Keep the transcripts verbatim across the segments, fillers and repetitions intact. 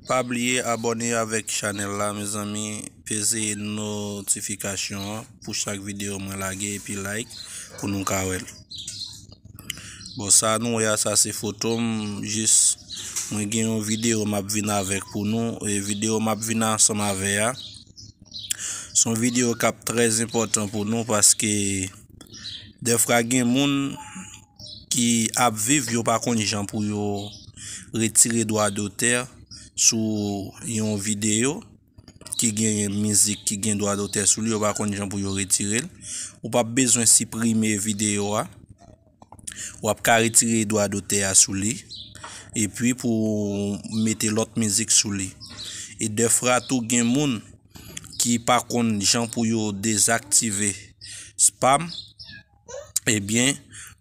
Pa bliye abòne avèk chanèl la, mezanmi. Peze notifikasyon an pou chak videyo mwen lage epi like pou nou ka wè l. Bon, sa nou wè a, sa se foto m. Jis, mwen gen yon videyo m ap vin avèk pou nou. E videyo m ap vin ansanm avè a, se yon videyo k ap trè enpòtan pou nou, paske dèfwa gen moun ki ap viv, yo pa konn jan pou yo retire dwa dotè sou yon videyo ki gen mizik ki gen dwa dotè sou li, yo pa konn jan pou yo retire l. Ou p ap bezwen siprime videyo a. W ap ka retire dwa dotè a sou li. Epi pou mete lòt mizik sou li. E dèfwa tou gen moun ki pa konn jan pou yo dezaktive spam. Ebyen,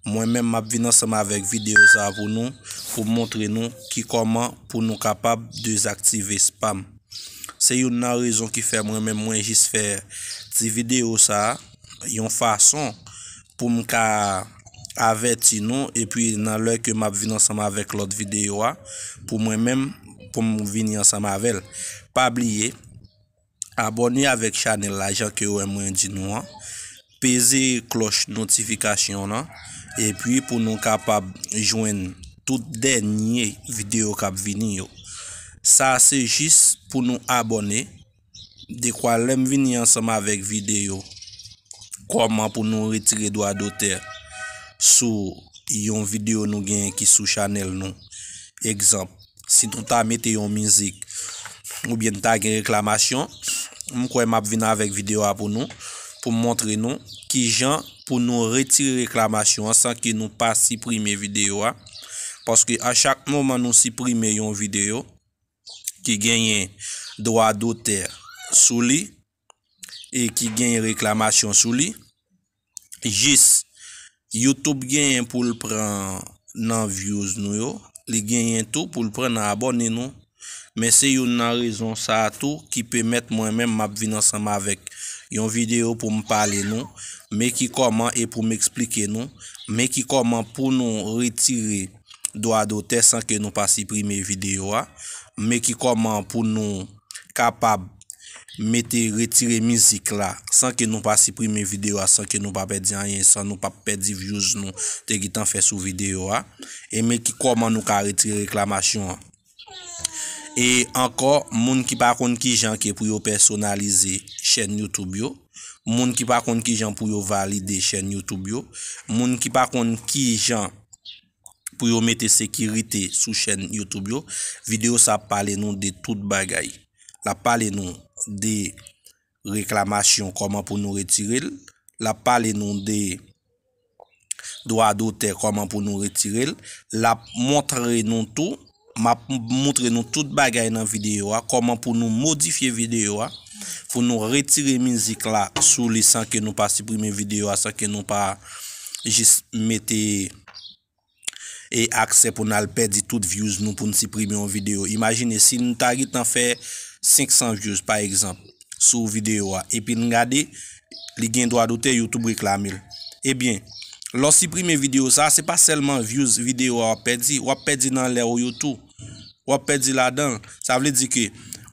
mwen menm m ap vin ansanm avèk videyo sa a pou nou, pou m montre nou ki kòman pou nou kapab dezaktive spam. Se youn nan rezon ki fè mwen menm mwen jis fè ti videyo sa a, yon fason pou m ka avèti nou, epi nan lè ke m ap vin ansanm avèk lòt videyo a, pou mwen menm, pou m vini ansanm avè l. Pa bliye, abòne avèk chanèl la, jan ke w wè mwen di nou an. Peze klòch notifikasyon an, epi pou nou kapab jwenn tout dènye videyo k ap vini yo. Sa se jis pou nou abòne. Dekwa lè m vini ansanm avèk videyo kòman pou nou retire dwa dotè sou yon videyo nou genyen ki sou chanèl nou. Egzanp, si nou ta mete yon mizik oubyen n ta gen reklamasyon, m kwè m ap vin avèk videyo a pou nou, pou m montre nou kijan pou nou retire reklamasyon an san ke nou pa siprime videyo a. Paske a chak moman nou siprime yon videyo ki genyen dwa dotè sou li e ki genyen reklamasyon sou li, jis YouTube genyen pou l pran nan views nou yo, li genyen tou pou l pran nan abòne nou. Men se youn nan rezon sa a tou ki pèmèt mwen menm m ap vin ansanm avèk yon videyo pou m pale nou, men ki kòman e pou m eksplike nou, men ki kòman pou nou retire dwa dotè san ke nou pa siprime videyo a, men ki kòman pou nou kapab mete retire mizik la san ke nou pa siprime videyo a, san ke nou pa pèdi anyen, san nou pa pèdi views nou te gentan fè sou videyo a, e men ki kòman nou ka retire reklamasyon an. E ankò, moun ki pa konn kijan ke pou yo pèsonalize chèn YouTube yo, moun ki pa konn kijan pou yo valide chèn YouTube yo, moun ki pa konn kijan pou yo mete sekirite sou chèn YouTube yo, videyo sa ap pale nou de tout bagay. L ap pale nou de reklamasyon, kòman pou nou retire l. L ap pale nou de dwa dotè, kòman pou nou retire l. L ap montre nou tou, m ap montre nou tout bagay nan videyo a, kòman pou nou modifye videyo a, pou nou retire mizik la sou li san ke nou pa siprime videyo a, san ke nou pa jis mete e aksè pou n al pèdi tout views nou pou n siprime yon videyo. Imajine si n ta gentan fè senk san views, pa egzanp, sou videyo a, epi n gade, li gen dwa dotè, YouTube reklame l. Ebyen, lè w siprime videyo sa a, se pa sèlman views videyo a w ap pèdi, w ap pèdi nan lè w yo tou. W ap pèdi ladan l. Sa vle di ke,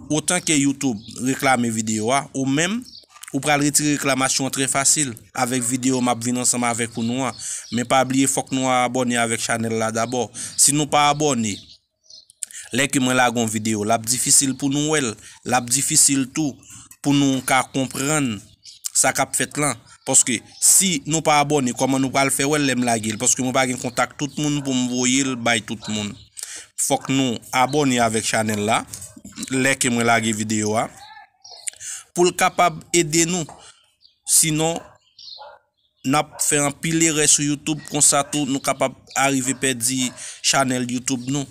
otan ke YouTube reklame videyo a, ou menm, ou pral retire reklamasyon an trè fasil avèk videyo m ap vin ansanm avèk pou nou an. Men pa bliye, fòk nou abòne avèk chanèl la dabò. Si nou pa abòne, lè ke mwen lage yon videyo, l ap difisil pou nou wè l, l ap difisil tou pou nou ka konprann sa k ap fèt lan. Paske si nou pa abòne, kòman nou pral fè wè l lè m lage l? Paske mwen pa gen kontak tout moun pou m voye l bay tout moun. Fòk nou abòne avèk chanèl la lè ke mwen lage videyo a, pou l kapab ede nou. Sinon, n ap fè anpil erè sou YouTube, konsa tou nou kapab arive pèdi chanèl YouTube nou.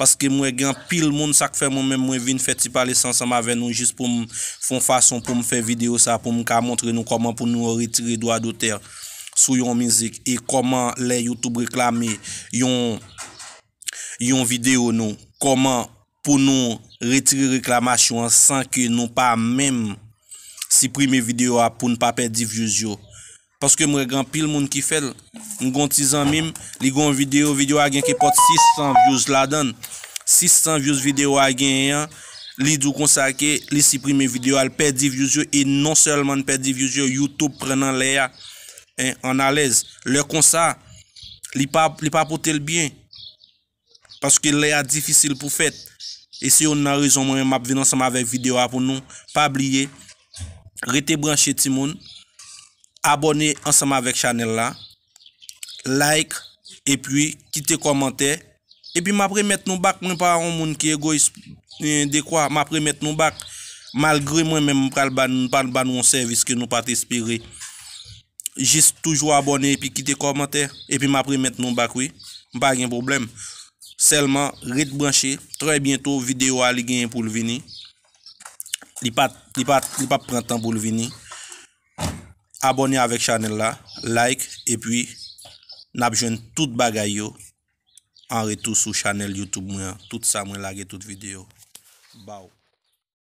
Paske m wè gen anpil moun, sa k fè mwen menm mwen vin fè ti pale sa ansanm avè nou jis pou m fè yon fason pou m fè videyo sa, pou m ka montre nou kòman pou nou retire dwa dotè sou yon mizik e kòman lè YouTube reklame yon, yon videyo nou, kòman pou nou retire reklamasyon an san ke nou pa menm siprime videyo a pou n pa pèdi views yo. Paske m wè gen anpil moun ki fè l. M gon ti zanmi m, li gon videyo, videyo a gen kenpòt sis san views ladan l. sis san views videyo a genyen an, li di w konsa ke li siprime videyo a, l pèdi views yo, e non sèlman l pèdi views yo, YouTube pran nan lè a, en, an alèz. Lè konsa, li pa, li pa pote l byen. Paske lè a difisil pou fèt. E se youn nan rezon mwen menm m ap vin ansanm avèk videyo a pou nou. Pa bliye, rete branche timoun. Abòne ansanm avèk chanèl la. Like, epi kite kòmantè. Epi m ap remèt nou bak, mwen pa yon moun ki egoyis, eh, dekwa, m ap remèt nou bak. Malgre mwen menm m pral ba n, pral ba nou yon sèvis ke nou pa t espere. Jis toujou abòne epi kite kòmantè. Epi m ap remèt nou bak wi. M pa gen pwoblèm. Sèlman ret branche. Trè byento videyo a li genyen pou l vini. Li pa, li pa, li p ap pran tan pou l vini. Abòne avèk chanèl la, like, epi n ap jwenn tout bagay yo an retou sou chanèl YouTube mwen an. Tout sa mwen lage tout videyo. Baw.